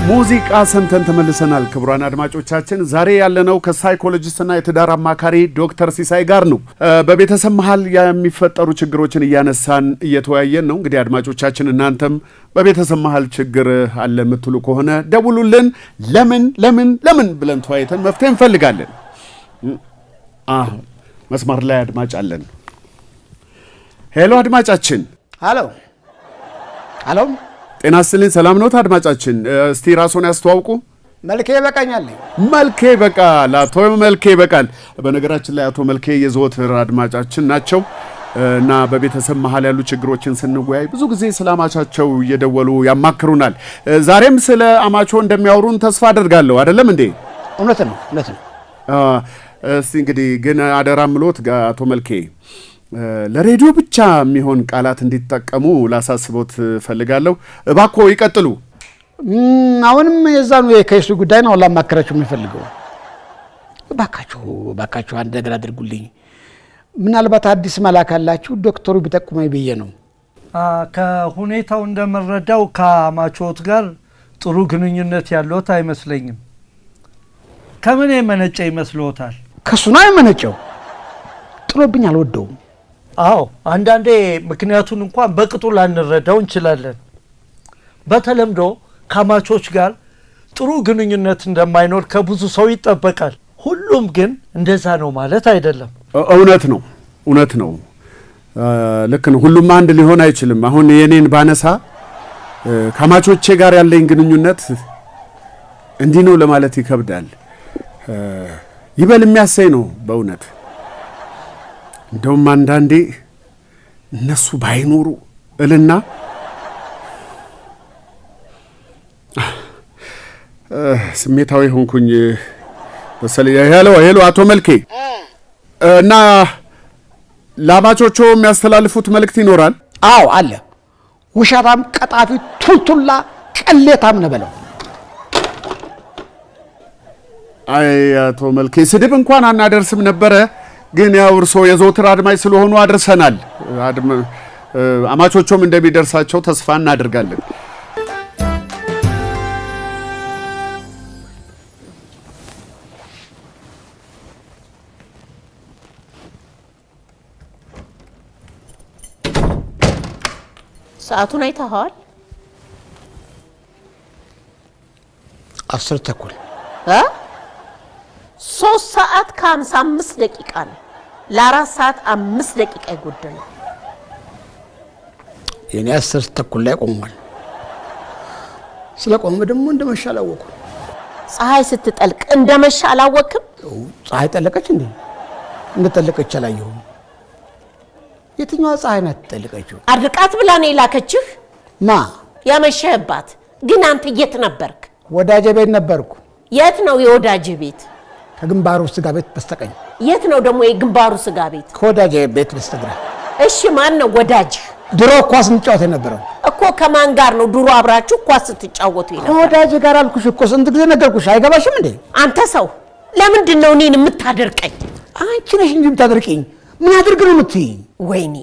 ሙዚቃ ሰምተን ተመልሰናል። ክቡራን አድማጮቻችን፣ ዛሬ ያለነው ከሳይኮሎጂስትና የትዳር አማካሪ ዶክተር ሲሳይ ጋር ነው። በቤተሰብ መሀል የሚፈጠሩ ችግሮችን እያነሳን እየተወያየን ነው። እንግዲህ አድማጮቻችን፣ እናንተም በቤተሰብ መሀል ችግር አለ የምትሉ ከሆነ ደውሉልን። ለምን ለምን ለምን ብለን ተወያይተን መፍትሄ እንፈልጋለን። መስመር ላይ አድማጭ አለን። Hello አድማጫችን። ሀሎ ሀሎ። ጤና ይስጥልኝ። ሰላም ነዎት አድማጫችን? እስቲ ራስዎን ያስተዋውቁ። መልኬ ይበቃኛል። መልኬ ይበቃል። አቶ መልኬ ይበቃል። በነገራችን ላይ አቶ መልኬ የዘወትር አድማጫችን ናቸው እና በቤተሰብ መሀል ያሉ ችግሮችን ስንወያይ ብዙ ጊዜ ስለ አማቻቸው እየደወሉ ያማክሩናል። ዛሬም ስለ አማቾ እንደሚያወሩን ተስፋ አደርጋለሁ። አይደለም እንዴ? እውነት ነው፣ እውነት ነው። እስቲ እንግዲህ ግን አደራ ምሎት አቶ መልኬ፣ ለሬዲዮ ብቻ የሚሆን ቃላት እንዲጠቀሙ ላሳስቦት እፈልጋለሁ። እባክዎ ይቀጥሉ። አሁንም የዛኑ የከይሱ ጉዳይ ነው ላማከራችሁ የሚፈልገው። እባካችሁ እባካችሁ አንድ ነገር አድርጉልኝ። ምናልባት አዲስ መላ ካላችሁ ዶክተሩ ቢጠቁመኝ ብዬ ነው። ከሁኔታው እንደምረዳው ከአማቾት ጋር ጥሩ ግንኙነት ያለዎት አይመስለኝም። ከምን የመነጨ ይመስልዎታል? ከእሱ ነው የመነጨው። ጥሎብኝ አልወደውም። አዎ፣ አንዳንዴ ምክንያቱን እንኳን በቅጡ ላንረዳው እንችላለን። በተለምዶ ከአማቾች ጋር ጥሩ ግንኙነት እንደማይኖር ከብዙ ሰው ይጠበቃል። ሁሉም ግን እንደዛ ነው ማለት አይደለም። እውነት ነው፣ እውነት ነው። ልክ ነው። ሁሉም አንድ ሊሆን አይችልም። አሁን የኔን ባነሳ ከአማቾቼ ጋር ያለኝ ግንኙነት እንዲህ ነው ለማለት ይከብዳል። ይበል የሚያሰኝ ነው በእውነት። እንደውም አንዳንዴ እነሱ ባይኖሩ እልና ስሜታዊ ሆንኩኝ መሰለኝ። Hello hello፣ አቶ መልኬ፣ እና ለአማቾቾ የሚያስተላልፉት መልእክት ይኖራል? አዎ አለ። ውሸታም፣ ቀጣፊ፣ ቱልቱላ፣ ቅሌታም ነው በለው። አይ አቶ መልኬ፣ ስድብ እንኳን አናደርስም ነበረ፣ ግን ያው እርስዎ የዘወትር አድማጭ ስለሆኑ አድርሰናል። አማቾቾም እንደሚደርሳቸው ተስፋ እናደርጋለን። ሰዓቱን አይተኸዋል? 10:30። እ 3 ሰዓት ከ55 ደቂቃ ነው። ለ4 ሰዓት 5 ደቂቃ የጎደለው። የኔ 10:30 ላይ ቆሟል። ስለ ቆመ ደግሞ እንደመሸ አላወኩም። ፀሐይ ስትጠልቅ እንደመሸ አላወቅም? ፀሐይ ጠለቀች እንዴ? እንደጠለቀች አላየሁም። የትኛዋ ፀሐይ ናት የጠለቀችው? አድርቃት ብላ ነው የላከችህ። ማ? ያመሸህባት ግን አንተ የት ነበርክ? ወዳጄ ቤት ነበርኩ። የት ነው የወዳጅ ቤት? ከግንባሩ ስጋ ቤት በስተቀኝ። የት ነው ደግሞ የግንባሩ ስጋ ቤት? ከወዳጄ ቤት በስተግራ። እሺ፣ ማን ነው ወዳጅህ? ድሮ ኳስ እንጫወት የነበረው። እኮ ከማን ጋር ነው ድሮ አብራችሁ ኳስ ስትጫወቱ የነበረው? ከወዳጄ ጋር አልኩሽ እኮ፣ ስንት ጊዜ ነገርኩሽ። አይገባሽም እንዴ? አንተ ሰው፣ ለምንድን ነው እኔን የምታደርቀኝ? አንቺ ነሽ እንጂ የምታደርቂኝ። ምን አድርግ ነው የምትይኝ? ወይኔ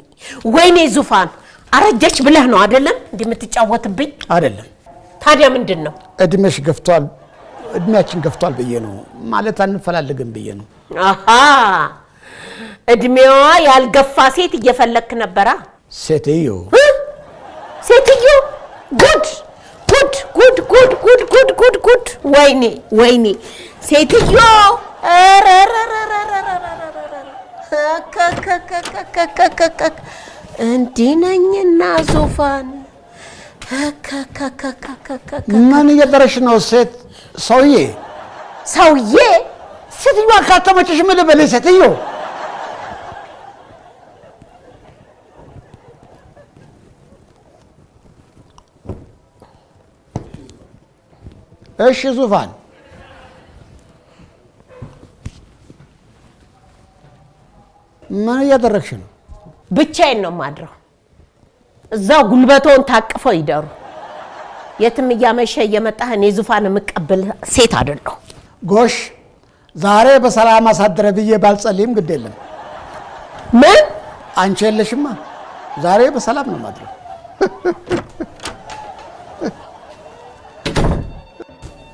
ወይኔ፣ ዙፋን አረጀች ብለህ ነው አይደለም እንዲህ የምትጫወትብኝ? አይደለም። ታዲያ ምንድን ነው? እድሜሽ ገፍቷል፣ እድሜያችን ገፍቷል ብዬ ነው፣ ማለት አንፈላለግም ብዬ ነው። አሃ፣ እድሜዋ ያልገፋ ሴት እየፈለግክ ነበራ? ሴትዮ። እ? ሴትዮ! ጉድ ጉድ ጉድ ጉድ ጉድ ጉድ ጉድ ጉድ! ወይኔ ወይኔ ሴትዮ! ኧረ ኧረ ኧረ ኧረ ኧረ ኧረ ኧረ! ከከከከከከከከ! እንዲህ ነኝና ዙፋን ከከከከከከ! ምን እየጠረሽ ነው ሴት ሰውዬ? ሰውዬ? ሴትዮዋ ካልተመቸሽ ምን ልበልሽ ሴትዮ? እሺ ዙፋን፣ ምን እያደረግሽ ነው? ብቻዬን ነው የማድረው። እዛው ጉልበቶን ታቅፈው ይደሩ። የትም እያመሸ እየመጣህ እኔ ዙፋን የምቀበል ሴት አይደለሁ። ጎሽ፣ ዛሬ በሰላም አሳድረ ብዬ ባልጸልይም ግድ የለም። ምን? አንቺ የለሽማ። ዛሬ በሰላም ነው ማድረው።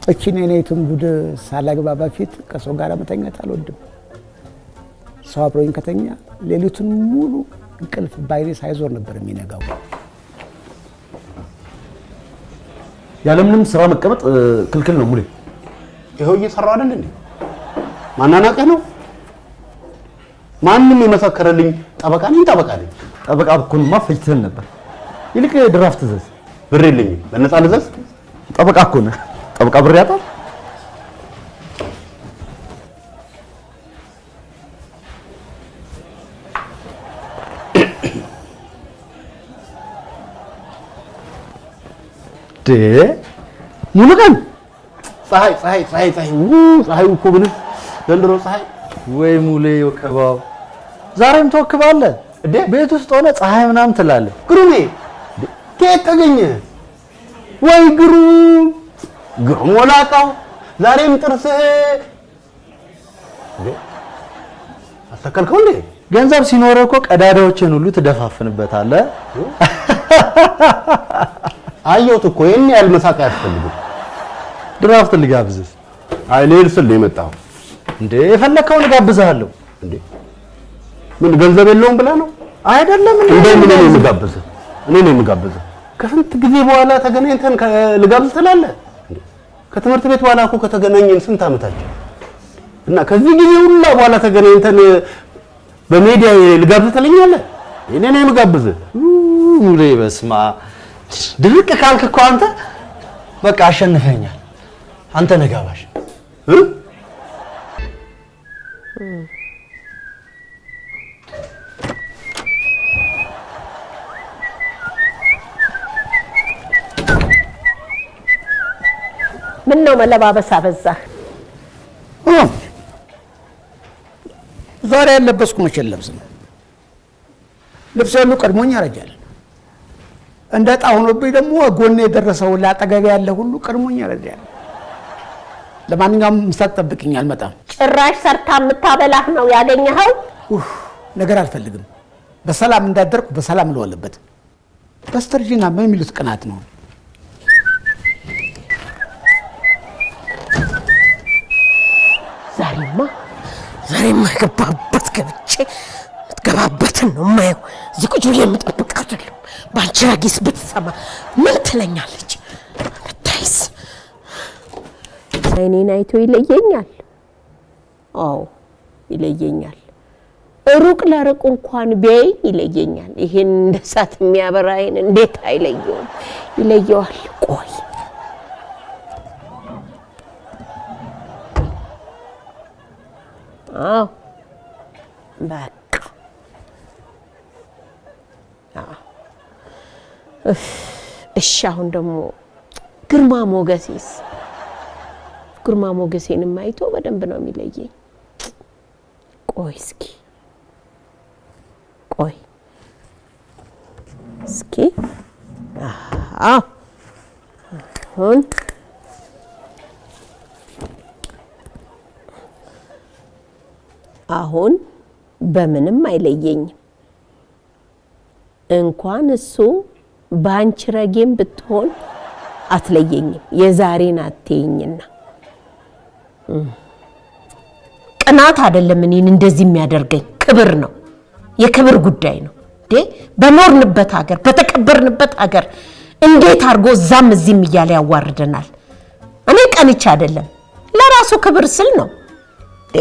እቺን የኔቱን ጉድ ሳላግባ በፊት ከሰው ጋር መተኛት አልወድም። ሰው አብሮኝ ከተኛ ሌሊቱን ሙሉ እንቅልፍ ባይኔ ሳይዞር ነበር የሚነጋው። ያለምንም ስራ መቀመጥ ክልክል ነው ሙሌ። ይኸው እየሰራሁ አይደል እንዴ? ማናናቅህ ነው? ማንም የመሰከረልኝ ጠበቃ ነኝ፣ ጠበቃ ነኝ። ጠበቃ ብኮንማ ፈጅተን ነበር። ይልቅ ድራፍት እዘዝ። ብር የለኝም፣ በነፃ ልዘዝ? ጠበቃ እኮ ነህ። ጠበቃ ብር ያጣል? ሙሉ ቀን ፀሐይ ፀሐይ ፀሐይ ፀሐይ ፀሐዩ እኮ ምንም ዘንድሮ ፀሐይ። ወይ ሙሌ ወከባው፣ ዛሬም ትወክባለህ እንዴ? ቤት ውስጥ ሆነ ፀሐይ ምናምን ትላለህ። ግሩሜ ከየት ተገኘ? ወይ ግሩም ግሩም ወላቃው፣ ዛሬም ጥርስህ እንዴ አስተከልከው እንዴ? ገንዘብ ሲኖርህ እኮ ቀዳዳዎችን ሁሉ ትደፋፍንበታለህ። አየሁት እኮ ይሄን ያህል መሳቅ አያስፈልግም። ድራፍት ልጋብዝህ? አይ ልሄድ ስል ነው የመጣኸው። እንዴ የፈለከውን እጋብዝሃለሁ። እንዴ ምን ገንዘብ የለውም ብለህ ነው? አይደለም እንዴ እንደውም እኔ ነኝ የምጋብዝህ፣ እኔ ነኝ የምጋብዝህ። ከስንት ጊዜ በኋላ ተገናኝተን ልጋብዝህ ትላለህ? ከትምህርት ቤት በኋላ እኮ ከተገናኘን ስንት ዓመታችን እና ከዚህ ጊዜ ሁላ በኋላ ተገናኝተን በሜዲያ ልጋብዝህ ትለኛለህ? እኔ ነኝ የምጋብዝህ። ሙሌ በስመ አብ፣ ድርቅ ካልክ እኮ አንተ በቃ አሸንፈኛል። አንተ ነህ ጋባዥ። ምን ነው መለባበስ አበዛህ? ዛሬ ያለበስኩ መቼ ልለብስ ነው? ልብስ ሁሉ ቀድሞኝ ያረጃል። እንደ ዕጣ ሆኖብኝ ደግሞ ጎኔ የደረሰው አጠገቤ ያለ ሁሉ ቀድሞኝ ያረጃል። ለማንኛውም ምሳ ትጠብቅኝ፣ አልመጣም። ጭራሽ ሰርታ የምታበላህ ነው ያገኘኸው? ነገር አልፈልግም። በሰላም እንዳደርኩ በሰላም ልዋልበት። በስተርጅና ምን የሚሉት ቅናት ነው? ዛሬማ ዛሬማ የገባበት ገብቼ የምትገባበትን ነው የማየው። እዚህ ቁጭ ብዬ የምጠብቅ አይደለም። በአንቺ ረጊስ ብትሰማ ምን ትለኛለች? ብታይስ አይኔን አይቶ ይለየኛል። አዎ ይለየኛል። ሩቅ ለሩቅ እንኳን ቢያይ ይለየኛል። ይሄን እንደ እሳት የሚያበራ አይን እንዴት አይለየውም? ይለየዋል። ቆይ አዎ በቃ እሺ። አሁን ደግሞ ግርማ ሞገሴስ ግርማ ሞገሴንም አይቶ በደንብ ነው የሚለየኝ። ቆይ እስኪ ቆይ እስኪ አዎ አሁን አሁን በምንም አይለየኝም። እንኳን እሱ በአንቺ ረጌም ብትሆን አትለየኝም። የዛሬን አትይኝና ቅናት አይደለም እኔን እንደዚህ የሚያደርገኝ ክብር ነው። የክብር ጉዳይ ነው። እንዴ በኖርንበት ሀገር በተከበርንበት ሀገር እንዴት አድርጎ እዛም እዚህም እያለ ያዋርደናል። እኔ ቀንቼ አይደለም ለራሱ ክብር ስል ነው። እንዴ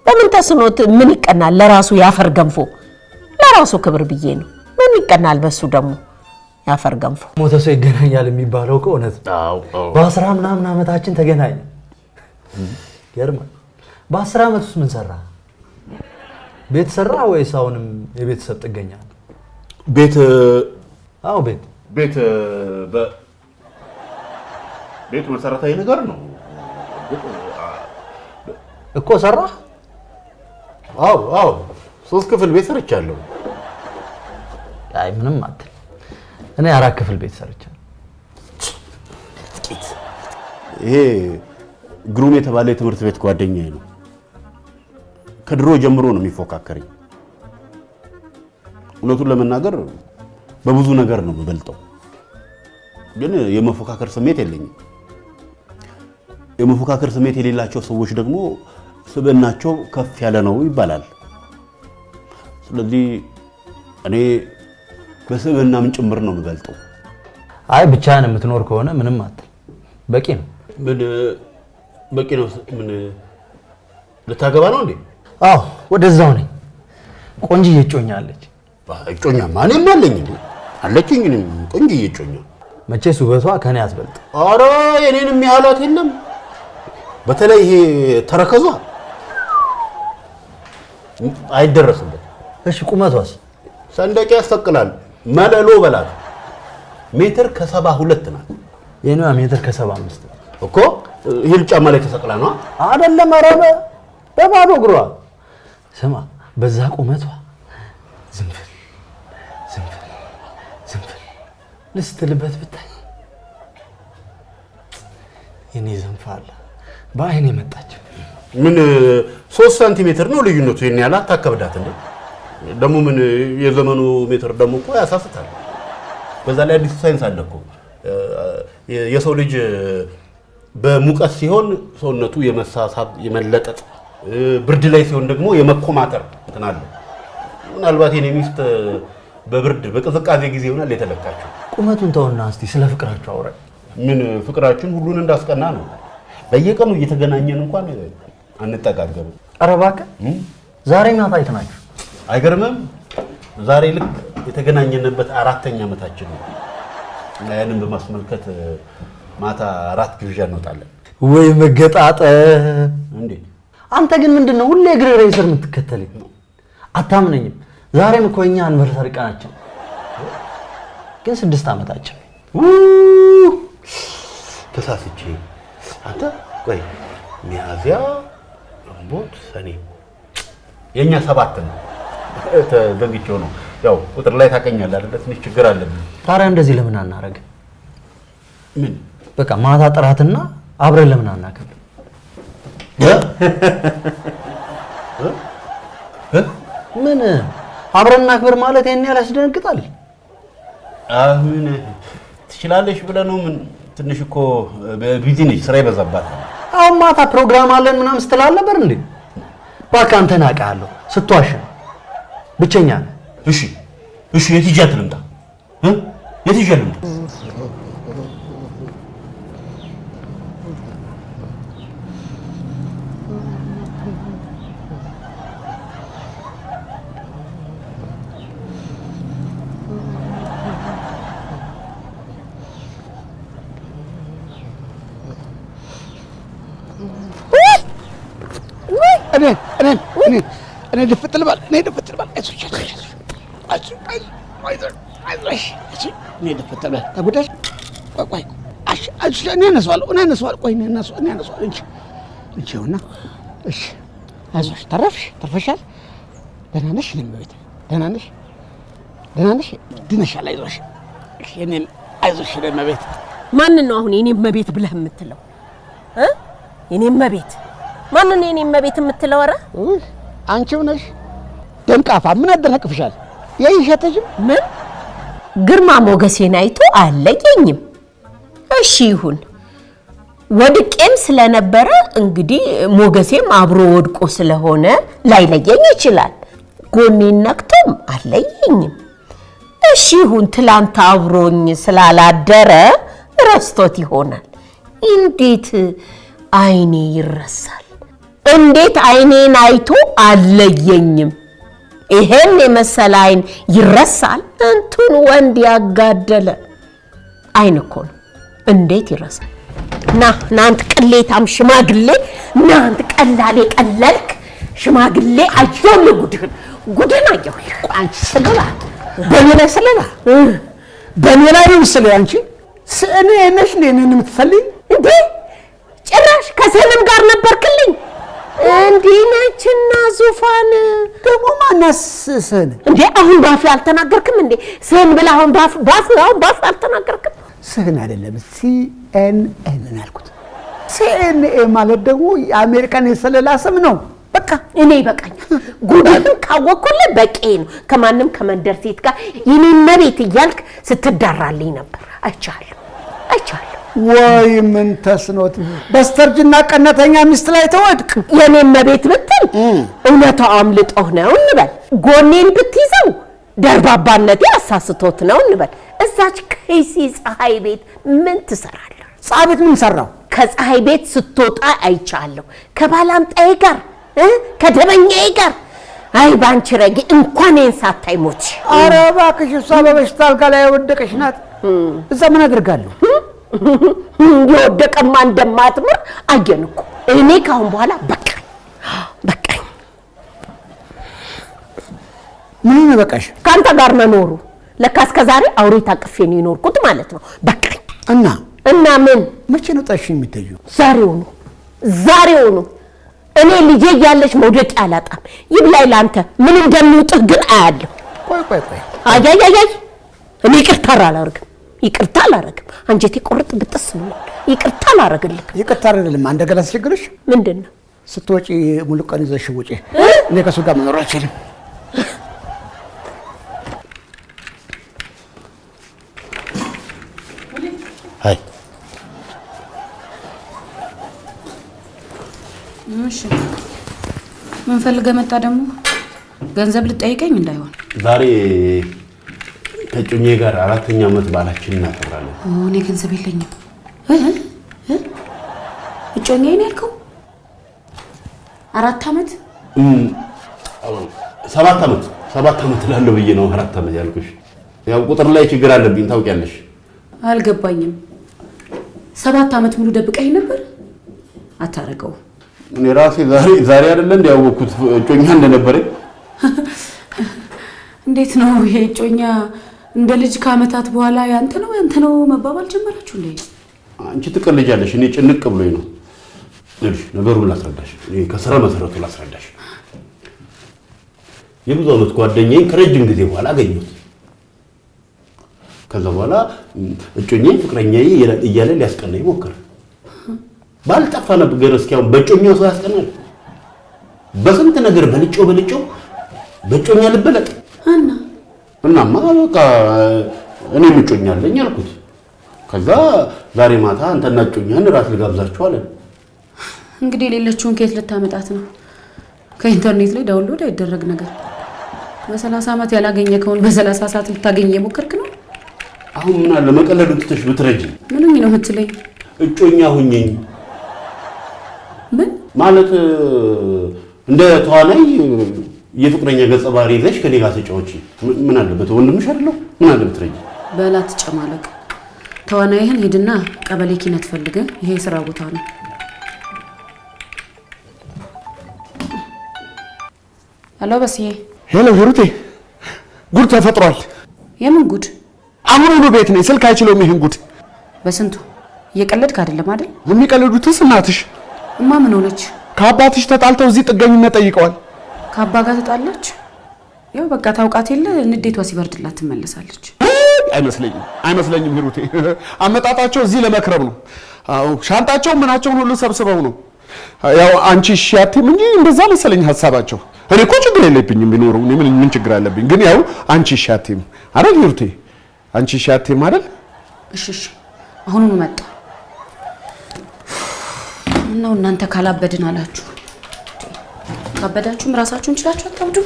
በምን ተስኖት ምን ይቀናል? ለራሱ ያፈር ገንፎ ለራሱ ክብር ብዬ ነው። ምን ይቀናል? በሱ ደግሞ ያፈር ገንፎ። ሞተ ሰው ይገናኛል የሚባለው እኮ እውነት ነው። በአስራ ምናምን ዓመታችን ተገናኘ። ይገርማል። በ10 ዓመት ውስጥ ምን ሰራ? ቤት ሰራ ወይስ አሁንም የቤተሰብ ጥገኛ? ቤት። አዎ ቤት። ቤት ቤት መሰረታዊ ነገር ነው እኮ። ሰራ? አዎ አዎ፣ 3 ክፍል ቤት ሰርቻለሁ። አይ ምንም አትል። እኔ 4 ክፍል ቤት ሰርቻለሁ። ጥቂት። ይሄ ግሩም የተባለ የትምህርት ቤት ጓደኛዬ ነው። ከድሮ ጀምሮ ነው የሚፎካከረኝ። እውነቱን ለመናገር በብዙ ነገር ነው የምበልጠው፣ ግን የመፎካከር ስሜት የለኝም። የመፎካከር ስሜት የሌላቸው ሰዎች ደግሞ ስብዕናቸው ከፍ ያለ ነው ይባላል። ስለዚህ እኔ በስብዕናም ጭምር ነው የምበልጠው። አይ ብቻህን የምትኖር ከሆነ ምንም አትል፣ በቂ ነው። ምን በቂ ነው? ምን ልታገባ ነው እንዴ? አዎ ወደዛው ነኝ። ቆንጅዬ እጮኛ አለች። እጮኛማ እኔም አለኝ እንዴ፣ አለችኝ። እኔም ቆንጅዬ እጮኛ። መቼስ ውበቷ ከኔ አትበልጥ። ኧረ የኔንም ያህላት የለም። በተለይ ይሄ ተረከዟ አይደረስበት። እሺ ቁመቷስ? ሰንደቅ ያሰቅላል። መለሎ በላት። ሜትር ከ72 ናት። የኔዋ ሜትር ከ75 እኮ heel ጫማ ላይ ተሰቅላ ነው አይደለም? ኧረ በባዶ እግሯ። ስማ በዛ ቁመቷ ዝንፍል ዝንፍል ዝንፍል ልስትልበት ብታይ የኔ ዘንፋላ በአይን የመጣችው። ምን 3 ሳንቲሜትር ነው ልዩነቱ። ይሄን ያህል አታከብዳት እንዴ! ደግሞ ምን የዘመኑ ሜትር ደግሞ እኮ ያሳስታል። በዛ ላይ አዲሱ ሳይንስ አለ እኮ። የሰው ልጅ በሙቀት ሲሆን ሰውነቱ የመሳሳብ የመለጠጥ፣ ብርድ ላይ ሲሆን ደግሞ የመኮማተር እንትን አለ። ምናልባት የኔ ሚስት በብርድ በቅዝቃዜ ጊዜ ይሆናል የተለካችው። ቁመቱን ተውና እስቲ ስለ ፍቅራችሁ አውራኝ። ምን ፍቅራችን ሁሉን እንዳስቀና ነው። በየቀኑ እየተገናኘን እንኳን አንጠጋገብም። ኧረ እባክህ ዛሬ ማታ የት ናችሁ? አይገርምም? ዛሬ ልክ የተገናኘንበት 4ኛ ዓመታችን ነው። እና ያንን በማስመልከት ማታ አራት ግብዣ እንወጣለን። ወይ መገጣጠም! እንዴ አንተ ግን ምንድነው ሁሌ እግሬ ስር የምትከተለኝ? አታምነኝም። ዛሬም እኮ እኛ አንቨርሰሪ ቀናችን ግን 6 ዓመታችን። ተሳስቼ አንተ ቆይ ሚያዝያ፣ ግንቦት፣ ሰኔ የኛ 7 ነው። ተዘንግቼው ነው። ያው ቁጥር ላይ ታቀኛለህ አይደለ? ትንሽ ችግር አለብኝ። ታዲያ እንደዚህ ለምን አናረግም? ምን በቃ ማታ ጥራትና አብረን ለምን አናከብርም? ምን አብረን እናክብር ማለት ይሄን ያህል ያስደነግጣል? ምን ትችላለሽ ብለህ ነው? ምን ትንሽ እኮ busy ነች፣ ስራ ይበዛባታል። አሁን ማታ ፕሮግራም አለን ምናምን ስትል አልነበር እንዴ? እባክህ አንተን አውቃለሁ፣ ስትዋሽ ነው። ብቸኛ ነህ። እሺ እሺ፣ የት ይዣት ልምጣ? የት ይዣት ልምጣ? እኔ እኔ እኔ እኔ ድፍጥ ልበል፣ እኔ ድፍጥ ልበል። አይዞሽ አይዞሽ አይዞሽ አይዞሽ አይዞሽ፣ እኔ ድፍጥ ልበል። ተጎዳሽ? ቆይ ቆይ፣ አይዞሽ፣ እኔ አነሳዋለሁ፣ እኔ አነሳዋለሁ። ቆይ እኔ አነሳዋለሁ፣ እኔ አነሳዋለሁ። እንጂ እንጂ ይኸውና። እሺ አይዞሽ፣ ተረፍሽ፣ ተርፈሻል። ደህና ነሽ? እኔም ቤት ደህና ነሽ? ደህና ነሽ? ድነሻል። አይዞሽ፣ እኔም አይዞሽ፣ እኔም ቤት። ማንን ነው አሁን የኔም ቤት ብለህ የምትለው? የኔም ቤት ማንን ነው የኔም ቤት የምትለው? ኧረ አንቺው ነሽ ደንቃፋ። ምን አደናቅፍሻል? የይሸተሽም ምን ግርማ ሞገሴን አይቶ አለየኝም። እሺ ይሁን፣ ወድቄም ስለነበረ እንግዲህ ሞገሴም አብሮ ወድቆ ስለሆነ ላይለየኝ ይችላል። ጎኔን ነክቶም አለየኝም። እሺ ይሁን፣ ትላንት አብሮኝ ስላላደረ ረስቶት ይሆናል። እንዴት አይኔ ይረሳል? እንዴት አይኔን አይቶ አለየኝም? ይሄን የመሰለ አይን ይረሳል? እንቱን ወንድ ያጋደለ አይን እኮ ነው። እንዴት ይረሳል? ና ና አንተ ቅሌታም ሽማግሌ፣ ና አንተ ቀላል የቀለልክ ሽማግሌ። አየሁ ጉድህን፣ ጉድህን አየሁ። አንቺ ስለላ በኔ ላይ ስለላ በኔ ላይ ነው መሰለኝ። አንቺ እኔ ነሽ እንዴ እኔን የምትሰልኝ እንዴ? ጭራሽ ከሰንም ጋር ነበርክልኝ። እንዲህ ነችና ዙፋን ደግሞ ማናስ ስህን እንዴ? አሁን ባፍ አልተናገርክም እንዴ? ስህን ብለህ አሁን ባፍ ባፍ አሁን ባፍ አልተናገርክም? ስህን አይደለም ሲኤንኤን ነው ያልኩት። ሲኤንኤ ማለት ደግሞ የአሜሪካን የስለላ ስም ነው። በቃ እኔ ይበቃኛል። ጉድህን ካወቅኩልህ በቂ ነው። ከማንም ከመንደር ሴት ጋር የኔን መቤት እያልክ ስትዳራልኝ ነበር። አይቻለሁ፣ አይቻለሁ። ወይ ምን ተስኖት በስተርጅና ቀናተኛ ሚስት ላይ ተወድቅ። የኔም መቤት ብትል እውነታው አምልጦህ ነው እንበል። ጎኔን ብትይዘው ደርባባነቴ አሳስቶት ነው እንበል። እዛች ከይሲ ፀሐይ ቤት ምን ትሰራለህ? ፀሐይ ቤት ምን ሰራው? ከፀሐይ ቤት ስትወጣ አይቻለሁ። ከባላምጣዬ ጋር ከደበኛዬ ጋር። አይ ባንቺ ረጌ እንኳን ይሄን ሳታይ ሞች። ኧረ እባክሽ እሷ በበሽታ አልጋ ላይ የወደቀች ናት። እዛ ምን አደርጋለሁ? የወደቀማ እንደማትምር አየን እኮ። እኔ ካሁን በኋላ በቃኝ በቃኝ። ምን ነው በቃሽ? ከአንተ ጋር መኖሩ ለካ እስከ ዛሬ አውሬ ታቅፌ ነው የኖርኩት ማለት ነው። በቃኝ። እና እና ምን መቼ ነው ጣሽኝ የሚታየው? ዛሬውኑ ዛሬውኑ። እኔ ልጄ እያለች መውደቂያ አላጣም። ይብላኝ ለአንተ ምን እንደሚውጥህ ግን አያለሁ። ቆይ ቆይ ቆይ፣ አይ አይ አይ፣ እኔ ይቅርታ አላደርግም፣ ይቅርታ አላደርግም። አንጀቴ ቁርጥ ብጥስ ብሏል። ይቅርታ አላደርግልህ። ይቅርታ አይደለም አንድ ነገር ላስቸግርሽ። ምንድን ነው? ስትወጪ ሙሉ ቀን ይዘሽ ውጪ። እኔ ከእሱ ጋር መኖር አልችልም። አይ እሺ ምን ፈልገህ መጣ ደግሞ? ገንዘብ ልጠይቀኝ እንዳይሆን። ዛሬ ከእጮኜ ጋር 4ኛ ዓመት በዓላችንን እናከብራለን። እኔ ገንዘብ የለኝም። እጮኛዬ ነው ያልከው? 4 ዓመት? 7 ዓመት 7 ዓመት እላለሁ ብዬ ነው 4 ዓመት ያልኩሽ። ያው ቁጥር ላይ ችግር አለብኝ ታውቂያለሽ። አልገባኝም። 7 ዓመት ሙሉ ደብቀኝ ነበር? አታረገው። እኔ ራሴ ዛሬ ዛሬ አይደለ እንደ ያወቅኩት እጮኛ እንደነበረኝ። እንዴት ነው ይሄ እጮኛ እንደ ልጅ ከዓመታት በኋላ ያንተ ነው ያንተ ነው መባባል ጀመራችሁ እንዴ? አንቺ ትቀልጃለሽ፣ እኔ ጭንቅ ብሎኝ ነው። እሺ ነገሩን ላስረዳሽ፣ እኔ ከስረ መሰረቱ ላስረዳሽ። የብዙ ዓመት ጓደኛዬን ከረጅም ጊዜ በኋላ አገኘሁት። ከዛ በኋላ እጮኛዬ ፍቅረኛዬ እያለ ሊያስቀናኝ ሞከረ። ባልጠፋ ነገር እስኪ አሁን በእጮኛው ሰው ያስቀናል? በስንት ነገር በልጮ በልጮ በእጮኛ ልበለጥ እና እናማ በቃ እኔም እጮኛ አለኝ አልኩት። ከዛ ዛሬ ማታ አንተና እጮኛህን እራት ልጋብዛችሁ አለን። እንግዲህ የሌለችውን ከየት ልታመጣት ነው? ከኢንተርኔት ላይ download አይደረግ ነገር። በ30 ዓመት ያላገኘከውን በ30 ሰዓት ልታገኝ የሞከርክ ነው? አሁን ምን አለ መቀለዱን ትተሽ ብትረጂ። ምንም ነው የምትለኝ? እጮኛ ሁኚኝ። ምን ማለት? እንደ ተዋናይ የፍቅረኛ ገጸ ባህሪ ይዘሽ ከኔ ጋር ተጫወቺ። ምን አለበት? ወንድምሽ አይደለሁ? ምን አለ ብትረጂ? በላት ጨማለቅ። ተዋናይህን ሂድና ቀበሌ ኪነት ፈልገህ፣ ይሄ የስራ ቦታ ነው። ሄሎ በስዬ። ሄሎ ሂሩቴ፣ ጉድ ተፈጥሯል። የምን ጉድ? አሁኑኑ ቤት ነኝ፣ ስልክ አይችለውም ይሄን ጉድ። በስንቱ እየቀለድክ አይደለም አይደል? የሚቀልዱትስ እናትሽ። እማ ምን ሆነች? ከአባትሽ ተጣልተው እዚህ ጥገኝነት ጠይቀዋል። ከአባ ጋር ተጣላች? ያው በቃ ታውቃት የለ ንዴቷ ሲበርድላት ትመለሳለች። አይመስለኝም፣ አይመስለኝም ሂሩቴ። አመጣጣቸው እዚህ ለመክረም ነው። አዎ ሻንጣቸውን ምናቸውን ሁሉ ሰብስበው ነው። ያው አንቺ እሺ አትይም እንጂ እንደዛ መሰለኝ ሀሳባቸው። እኔ እኮ ችግር የለብኝም ቢኖሩ፣ እኔ ምን ችግር አለብኝ? ግን ያው አንቺ እሺ አትይም አይደል ሂሩቴ? አንቺ እሺ አትይም አይደል? እሺ እሺ፣ አሁኑኑ መጣ። ምነው እናንተ ካላበድን አላችሁ? ካበዳችሁም ራሳችሁን ችላችሁ አታብዱ።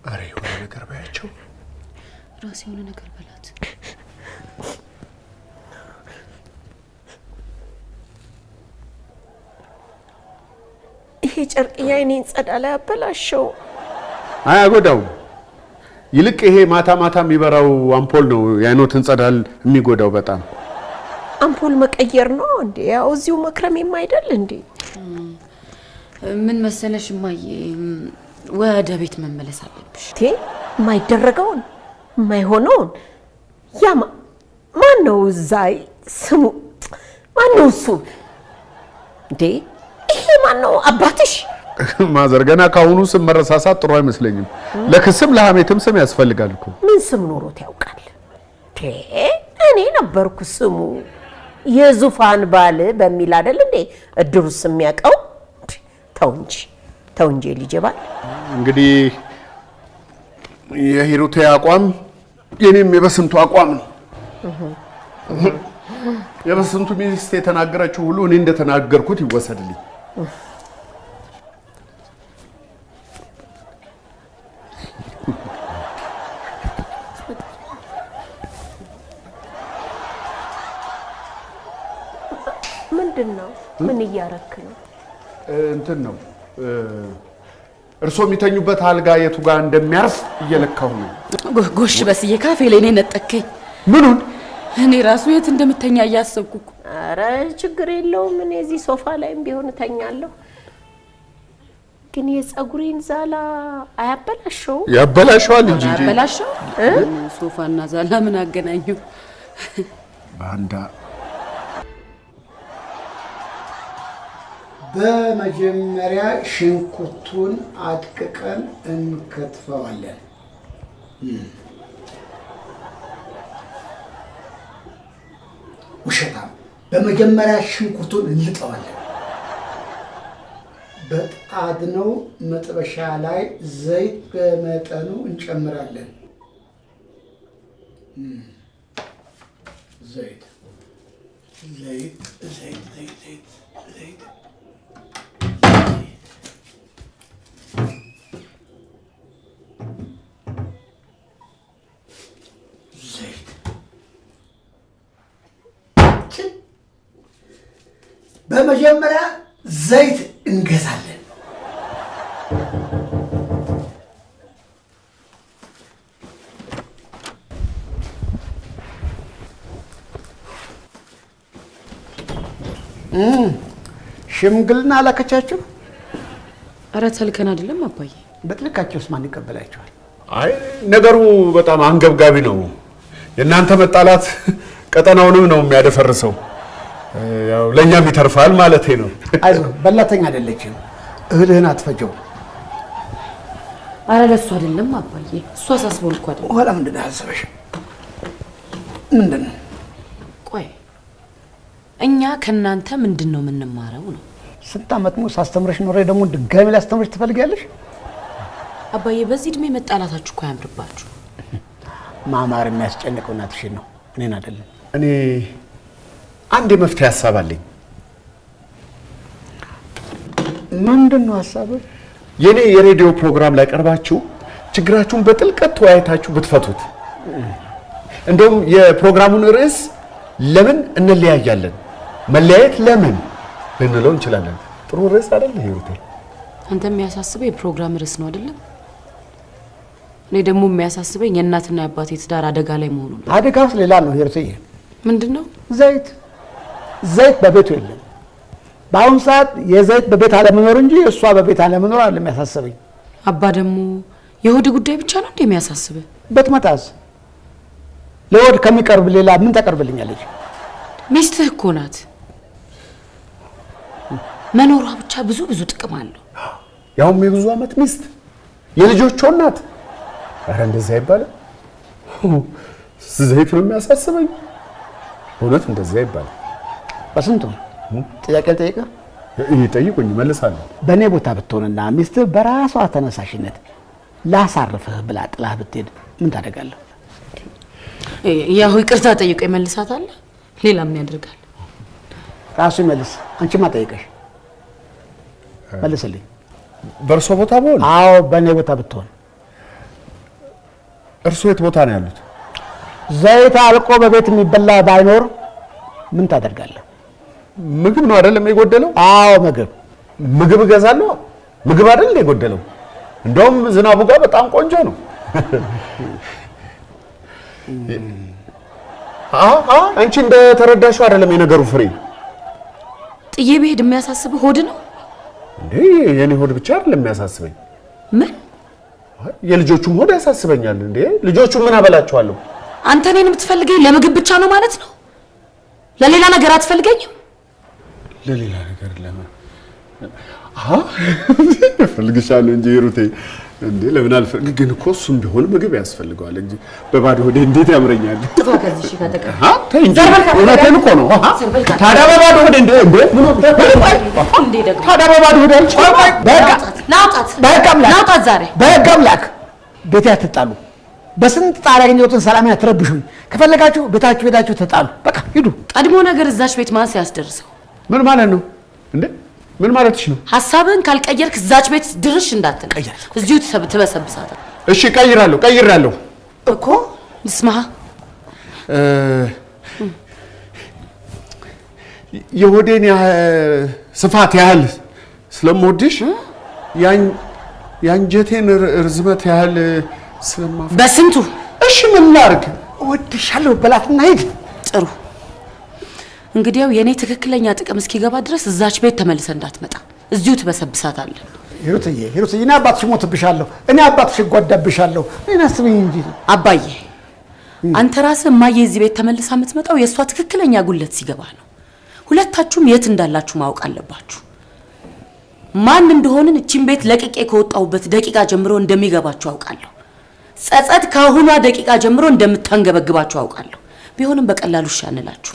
ኧረ የሆነ ነገር በያቸው። ራስ የሆነ ነገር በላት። ይሄ ጨርቅ የዓይኔን ጸዳል አያበላሸው? አያጎዳውም። ይልቅ ይሄ ማታ ማታ የሚበራው አምፖል ነው የዓይኖትን ጸዳል የሚጎዳው በጣም። አምፖል መቀየር ነው እንዴ? ያው እዚሁ መክረም የማይደል እንዴ? ምን መሰለሽ እማዬ፣ ወደ ቤት መመለስ አለብሽ። የማይደረገውን የማይሆነውን ያ ማን ነው እዛ ስሙ ማን ነው እሱ? እንዴ ይሄ ማን ነው? አባትሽ? ማዘር ገና ካሁኑ ስም መረሳሳት ጥሩ አይመስለኝም። ለክስም ለሀሜትም ስም ያስፈልጋል እኮ። ምን ስም ኖሮት ያውቃል? እኔ ነበርኩ ስሙ የዙፋን ባል በሚል አይደል እንዴ እድሩ ስም የሚያውቀው? ተው እንጂ ተው እንጂ ልጄ ባል። እንግዲህ የሂሩቴ አቋም የኔም የበስንቱ አቋም ነው። የበስንቱ ሚስት የተናገረችው ሁሉ እኔ እንደተናገርኩት ይወሰድልኝ። ምንድን ነው? ምን እያረክ ነው? እንትን ነው እርሶ የሚተኙበት አልጋ የቱ ጋር እንደሚያርፍ እየለካሁ ነው። ጎሽ በስዬ ካፌ ላይ ነው የነጠከኝ። ምኑን? እኔ ራሱ የት እንደምተኛ እያሰብኩ እኮ። ኧረ ችግር የለውም እኔ እዚህ ሶፋ ላይም ቢሆን እተኛለሁ። ግን የፀጉሬን ዛላ አያበላሸው? ያበላሸዋል እንጂ አያበላሸው። ሶፋና ዛላ ምን አገናኘው? ባንዳ በመጀመሪያ ሽንኩርቱን አድቅቀን እንከትፈዋለን። ውሸታም! በመጀመሪያ ሽንኩርቱን እንልጠዋለን። በጣድነው መጥበሻ ላይ ዘይት በመጠኑ እንጨምራለን። ዘይት ዘይት ዘይት ዘይት ዘይት ዘይት ዘይት። በመጀመሪያ ዘይት እንገዛለን። ሽምግልና አላከቻችሁ? ኧረ ተልከን አይደለም አባዬ። በጥልካቸውስ ማን ይቀበላቸዋል? አይ ነገሩ በጣም አንገብጋቢ ነው። የእናንተ መጣላት ቀጠናውንም ነው የሚያደፈርሰው። ያው ለእኛም ይተርፋል ማለቴ ነው። አይዞህ በላተኛ አይደለችም። እህልህን አትፈጀው። ኧረ ለእሱ አይደለም አባዬ፣ እሱ አሳስቦን እኮ አይደለም። ኋላ ምንድን ነው ያሳሰበሽ? ምንድን ነው? ቆይ እኛ ከእናንተ ምንድን ነው የምንማረው ነው? ስንት ዓመት ሙሉ ሳስተምረሽ ኖሬ ደግሞ ድጋሚ ላስተምረሽ ትፈልጊያለሽ? አባዬ በዚህ እድሜ መጣላታችሁ እኮ አያምርባችሁ። ማማር የሚያስጨንቀው እናትሽን ነው እኔን አይደለም። እኔ አንድ የመፍትሄ ሀሳብ አለኝ። ምንድን ነው ሀሳብህ? የኔ የሬዲዮ ፕሮግራም ላይ ቀርባችሁ ችግራችሁን በጥልቀት ተወያይታችሁ ብትፈቱት፣ እንደውም የፕሮግራሙን ርዕስ ለምን እንለያያለን፣ መለያየት ለምን ልንለው እንችላለን። ጥሩ ርዕስ አይደል ሂሩቴ? አንተ የሚያሳስበው የፕሮግራም ርዕስ ነው አይደለም? እኔ ደግሞ የሚያሳስበኝ የእናትና የአባቴ ትዳር አደጋ ላይ መሆኑ ነው። አደጋ ውስጥ ሌላ ነው ሂሩቴ። ምንድን ነው? ዘይት ዘይት በቤቱ የለም። በአሁኑ ሰዓት የዘይት በቤት አለመኖር እንጂ እሷ በቤት አለመኖር አይደለም የሚያሳስበኝ። አባ ደግሞ የሆድ ጉዳይ ብቻ ነው እንዴ የሚያሳስብህ? ብትመጣስ ለሆድ ከሚቀርብ ሌላ ምን ታቀርብልኛለች? ሚስትህ እኮ ናት። መኖሯ ብቻ ብዙ ብዙ ጥቅም አለው። ያውም የብዙ ዓመት ሚስት የልጆቿ እናት። ኧረ እንደዚህ አይባልም። ዘይት ነው የሚያሳስበኝ። እውነት እንደዚህ አይባልም። በስንቱ ጥያቄ ልጠይቅህ? ጠይቁኝ፣ እመልሳለሁ። በእኔ ቦታ ብትሆንና ሚስትህ በራሷ ተነሳሽነት ላሳርፍህ ብላ ጥላህ ብትሄድ ምን ታደርጋለህ? ያው ይቅርታ ጠይቆ ይመልሳታል። ሌላ ምን ያደርጋል? ራሱ ይመልስ። አንቺማ ጠይቀሽ መልስልኝ። በእርሶ ቦታ ብሆን? አዎ በእኔ ቦታ ብትሆን። እርሶ የት ቦታ ነው ያሉት? ዘይት አልቆ በቤት የሚበላ ባይኖር ምን ታደርጋለህ? ምግብ ነው አይደለም የጎደለው? አዎ ምግብ። ምግብ እገዛለሁ። ምግብ አይደል የጎደለው? እንደውም ዝናቡ ጋር በጣም ቆንጆ ነው። አንቺ እንደተረዳሽው አይደለም የነገሩ ፍሬ። ጥዬ ብሄድ የሚያሳስብህ ሆድ ነው እንዴ? የኔ ሆድ ብቻ አይደለም የሚያሳስበኝ፣ ምን? የልጆቹም ሆድ ያሳስበኛል። እንዴ ልጆቹ ምን አበላቸዋለሁ? አንተ እኔን የምትፈልገኝ ለምግብ ብቻ ነው ማለት ነው? ለሌላ ነገር አትፈልገኝም? ለሌላ ነገር ለምን እፈልግሻለሁ እንጂ ሂሩቴ፣ እንዴ ለምን አልፈልግ? ግን እኮ እሱም ቢሆን ምግብ ያስፈልገዋል እንጂ በባዶ ሆዴ እንዴት ያምረኛል። ጥፋ ከዚህ። እሺ ከተቀ ተይ እንጂ እውነቴን እኮ ነው። ታዲያ በባዶ ሆዴ እንዴ እንዴ እንዴ ደግሞ ታዲያ በባዶ ሆዴ አልችልም። ናውጣት በህግ አምላክ ናውጣት ዛሬ በህግ አምላክ ቤቴ አትጣሉ። በስንት ጣር ያገኘሁትን ሰላሜን አትረብሹኝ። ከፈለጋችሁ ቤታችሁ ሄዳችሁ ተጣሉ። በቃ ሂዱ። ቀድሞ ነገር እዛች ቤት ማን ሲያስደርሰው? ምን ማለት ነው እንዴ? ምን ማለትሽ ነው? ሀሳብህን ካልቀየርክ እዛች ቤት ድርሽ እንዳትል፣ እዚሁ ትበሰብሳታለህ። እሺ ቀይራለሁ፣ ቀይራለሁ እኮ ልስማህ። የሆዴን ስፋት ያህል ስለምወድሽ የአንጀቴን ርዝመት ያህል ስለማፈ በስንቱ እሺ ምን ላድርግ? እወድሻለሁ በላትና ሂድ። ጥሩ እንግዲያው የእኔ ትክክለኛ ጥቅም እስኪገባ ድረስ እዛች ቤት ተመልሰ እንዳትመጣ፣ እዚሁ ትበሰብሳታለህ። ሂሩትዬ፣ ሂሩትዬ፣ እኔ አባትሽ እሞትብሻለሁ። እኔ አባትሽ እጓዳብሻለሁ። እኔን አስቢኝ እንጂ። አባዬ አንተ ራስህ እማዬ እዚህ ቤት ተመልሳ የምትመጣው የእሷ ትክክለኛ ጉለት ሲገባ ነው። ሁለታችሁም የት እንዳላችሁ ማወቅ አለባችሁ። ማን እንደሆንን እቺን ቤት ለቅቄ ከወጣሁበት ደቂቃ ጀምሮ እንደሚገባችሁ አውቃለሁ። ጸጸት ከአሁኗ ደቂቃ ጀምሮ እንደምታንገበግባችሁ አውቃለሁ። ቢሆንም በቀላሉ እሺ አንላችሁ፣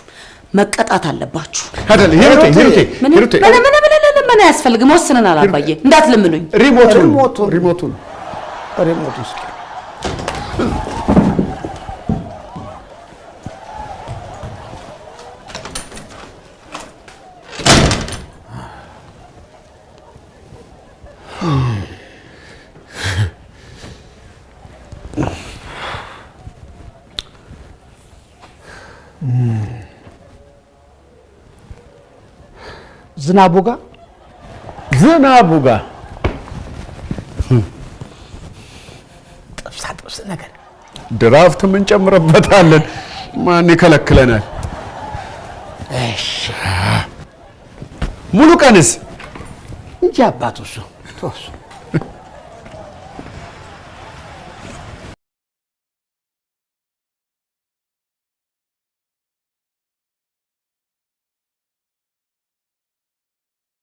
መቀጣት አለባችሁ። አይደል? ሂሩቴ፣ ሂሩቴ፣ ሂሩቴ፣ ምን ምን ምን ልመና አያስፈልግም። ወስነናል አባዬ፣ እንዳትለምኑኝ። remote ኡን remote ኡን remote ኡን እስኪ ዝናቡ ጋር ዝናቡ ጋር ጥብሳ ጥብስ ነገር ድራፍት እንጨምርበታለን። ማን ይከለክለናል? እሺ ሙሉ ቀንስ እንጂ አባቱ እሱ ተወው እሱ።